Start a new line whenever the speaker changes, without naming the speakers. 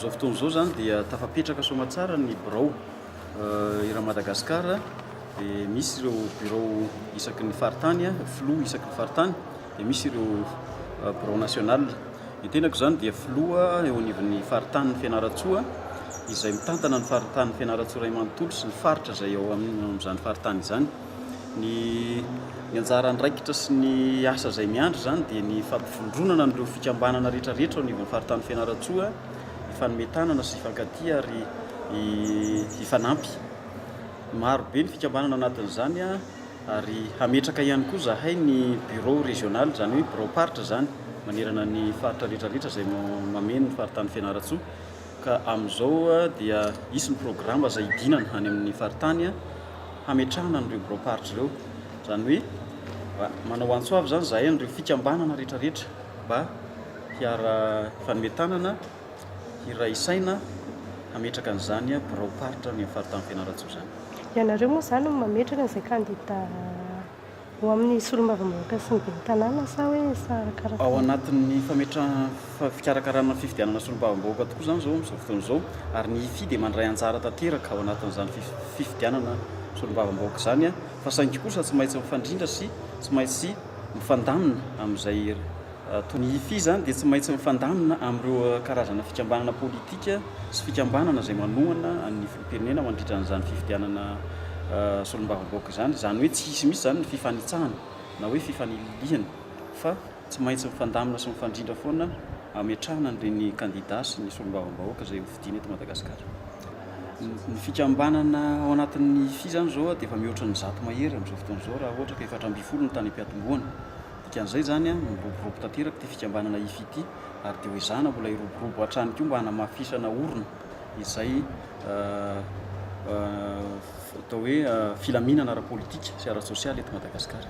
Izao fotoana izao izany dia tafapetraka soamatsara ny birao eran'i Madagasikara, dia misy ireo birao isaky ny faritany, filoha isaky ny faritany, dia misy ireo birao national. Ny tenako izany dia filoha eo anivon'ny faritanin'i Fianarantsoa izay mitantana ny faritanin'i Fianarantsoa iray manontolo sy ny faritra izay ao amin'izany faritany izany. Ny ny anjara andraikitra sy ny asa izay miandry izany dia ny fampivondronana an'ireo fikambanana rehetra rehetra ao anivon'ny faritanin'i Fianarantsoa hifanome tanana sy hifankatia ary hifanampy. Maro be ny fikambanana anatin'izany ary hametraka ihany koa izahay ny bureau régional izany hoe biraom-paritra izany manerana ny faritra rehetra rehetra izay mameno ny faritanin'i Fianarantsoa ka amin'izao dia hisy ny programa izay hidinana any amin'ny faritany hametrahana an'ireo biraom-paritra ireo. Izany hoe manao antso avo izany izahay an'ireo fikambanana rehetra rehetra mba hiara hifanome tanana, hiray saina hametraka an'izany biraom-paritra any amin'ny faritany Fianarantsoa izany.
Ianareo moa izany no mametraka an'izay kandida ho amin'ny solombavambahoaka sy ny ben'ny tanàna sa hoe sa arakaraka.
Ao anatin'ny fametrahana fikarakarana fifidianana solombavambahoaka tokoa izany izao amin'izao fotoana izao ary ny IFI dia mandray anjara tanteraka ao anatin'izany fifidianana solombavambahoaka izany fa saingy kosa tsy maintsy mifandrindra sy tsy maintsy mifandamina amin'izay toa ny IFI izany dia tsy maintsy mifandamina amin'ireo karazana fikambanana politika sy fikambanana izay manohana an'ny filoham-pirenena mandritra an'izany fifidianana solombavambahoaka izany. Izany hoe tsy hisy mihitsy izany ny fifanitsahana na hoe fifanilihana fa tsy maintsy mifandamina sy mifandrindra foana hametrahana an'ireny kandida sy ny solombavambahoaka izay hofidiana eto Madagasikara. Ny fikambanana ao anatin'ny IFI izany izao dia efa mihoatra ny 100 mahery amin'izao fotoana izao raha ohatra ka 14 no tany am-piantombohana. Dikan'izay izany, miroborobo tanteraka ity fikambanana IFI ity ary dia ho ezahana mbola hiroborobo hatrany koa mba hanamafisana orina izay atao hoe filaminana ara-politika sy ara-tsosialy eto Madagasikara.